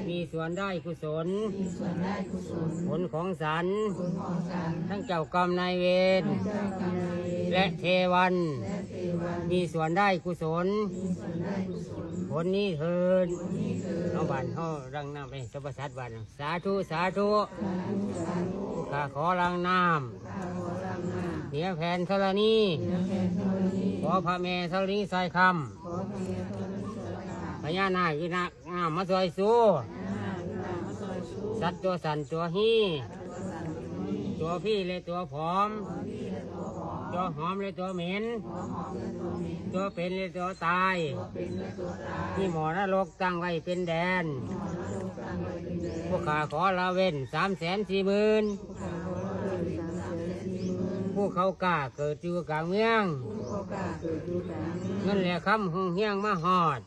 ມີສ່ວນໄດ້ກຸສົນ ຜົນຂອງສັນ ທັງເຈົ້າກຳນາຍເວນ ແລະເທວັນ ມີສ່ວນໄດ້ກຸສົນ ຜົນນີ້ເທີນ. ເຮົາບາດເຮົາລັງນ້ຳໃຫ້ສັບພະສັດບາດ ສາທຸ ສາທຸ. ຂ້າຂໍລັງນ້ຳ ເໜືອແຜ່ນທໍລະນີ ຂໍພະແມ່ທໍລະນີຊາຍຄຳ ພະຍານາກອີນາກນ້ຳມາຊ່ວຍຊູ ສັດຕົວສັ້ນຕົວຮີ ຕົວພີແລະຕົວຜອມ ຕົວຫອມແລະຕົວເໝັນ ຕົວເປັນແລະຕົວຕາຍ ມີໝໍນະລົກຕັ້ງໄວ້ເປັນແດນ. ພວກຂ້າຂໍລະເວັ້ນສາມແສນສີ່ໝື່ນ ຜູ້ເຂົາກ້າເກີດຢູ່ກາງເມືອງ ເງິນແລະຄຳຮຸ່ງເຮືອງມາຮອດ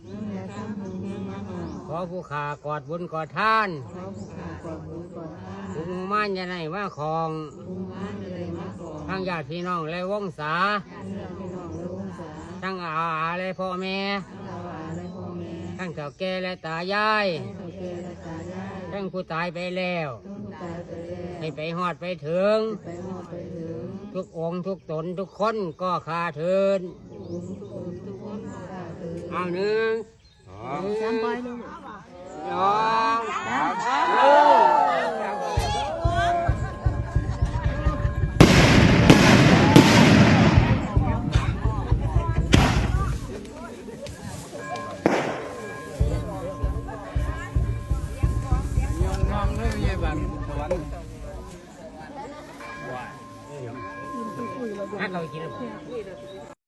ຂໍຜູ້ຂ້າກອດບຸນກອດທານ ຜູ້ງູມານຢ່າໄດ້ມາຂອງ ທັງຍາດພີ່ນ້ອງແລະວົງສາ ທັງອາອາແລະພໍ່ແມ່ ທັງເຖົ້າແກ່ແລະຕາຍາຍ ທັງຜູ້ຕາຍໄປແລ້ວ ໃຫ້ໄປຮອດໄປເຖິງ ທຸກອົງທຸກຕົນທຸກຄົນກໍຂ້າເທີນ. ເອົາ ໜຶ່ງ ສອງ ສາມ ປອຍລົງ.